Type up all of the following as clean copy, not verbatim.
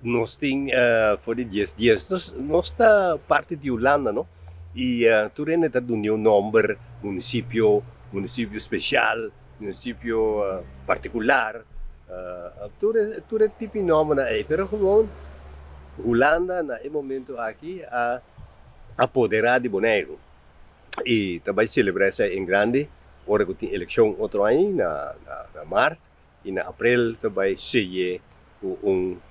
Nos tin for di 10 10, nos ta parti di Hulanda, no? I tur hende ta duna un nòmber, munisipio, munisipio spesial, munisipio partikular, tur e tipo di nòmbernan ei, pero gewoon Hulanda na e momento aki a apoderá di Boneiru i ta bai selebrá esei en grande ora ku tin elekshon otro aña na mart i na aprel ta bai seye ku un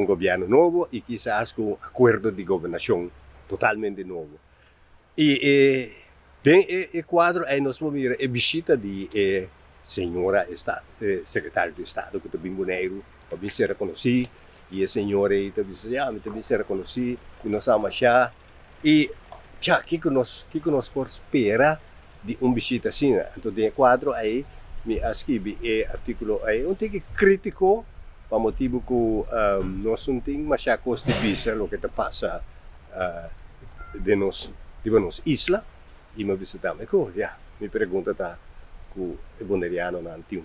gobièrnu nobo i kisas ku un akuerdo di gobernashon totalmente nobo. I den e kuadro ei nos por mira e bishita di e señora sekretario di estado ku ta bin Boneiru pa bin ser rekonosí i e señor ei ta bisa ya mi ta bin ser rekonosí mi no sa mashá i ya kiko nos por spera di un bishita asina. Anto den e kuadro ei mi a skibi e artíkulo ei un tiki krítiko pa motibu ku nos no tin mashá kos di bisa loke ta pasa den nos riba nos isla i mi a bisa tambe ku ya mi pregunta ta ku e bonerianonan tin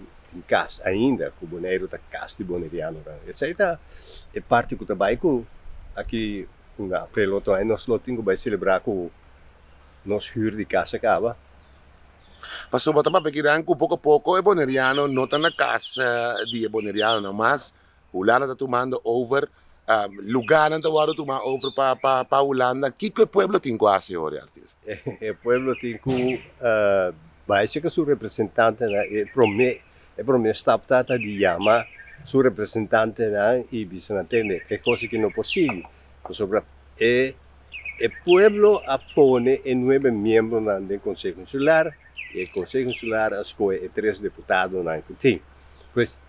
kas ainda, ku Boneiru ta kas di bonerianonan. Esei ta e parti ku ta bai ku aki na aprel otro aña nos lo tin ku bai selebrá ku nos hür di kas a kaba. Pasobra bo ta papia kiran ku poko poko e boneriano no ta na kas di e bonerianonan mas Hulanda ta tumando over, lugánan ta wòrdu tumá over pa Hulanda. Kiko e pueblo tin ku hasi ora, Arthur? E pueblo tin ku bai serka su representantenan. E promé stap ta di yama su representantenan i bisa nan: "Tende, e kos aki no por sigui", pasobra e pueblo a pone e nuebe miembronan den Konseho Insular i e Konseho Insular a skohe e tres diputadonan ku tin. Pues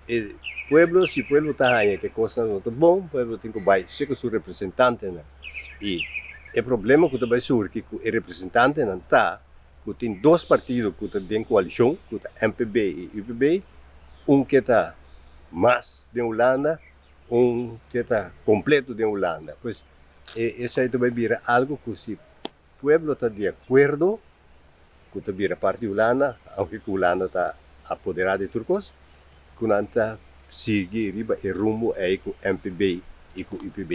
e pueblo, si pueblo ta haña ku e kosnan no ta bon, pueblo tin ku bai serka su representantenan. I e problema ku ta bai surgi ku e representantenan ta ku tin dos partido ku ta den koalishon, ku ta MPB i UPB, un ke ta mas den Hulanda, un ke ta kompleto den Hulanda. Pues esei ta bai bira algu ku si pueblo ta di akuerdo ku ta bira parti di Hulanda, aunke ku Hulanda ta apoderá di tur kos, ku nan ta sigui riba e rumbo ei ku MPB i ku UPB.